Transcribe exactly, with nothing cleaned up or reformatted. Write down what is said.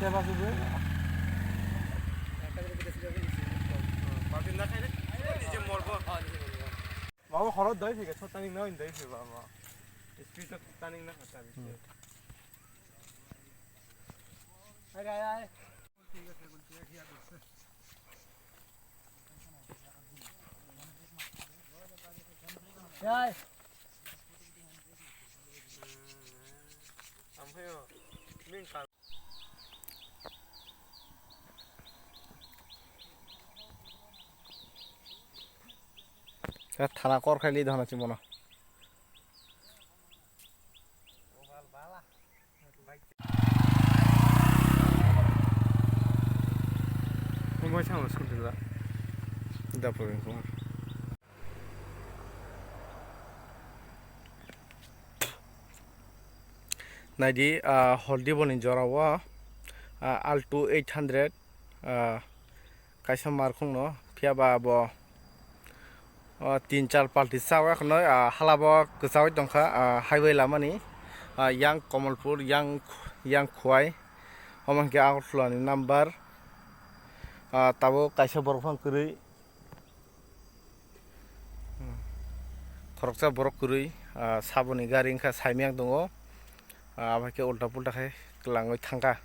Mama khorok doi phika, sotani noi doi phika, mama. Speed of turning na khatani. Thana kor khai li dohna chimono. Omo sama sundila. Dapur ko. Naidi, ah, Holdi boni jora o, ah, Alto eight hundred, ah, kaisa markhung no, phiya ba bo, o, tin char palti chao, ekhonoi, ah, hala bo kwchaui tongkha, ah, highway lama ni, ah, yang Kamalpur, yang, yang Khowai, omo hwnkhe Agartala ni number, ah, tabuk kaisa borok phano kwrwi, khoroksa borok kwrwi, ah, saboni gari wngkha saimiyang tongo, ah, abo hai khe ulta pulta khe kwlangwi thangkha.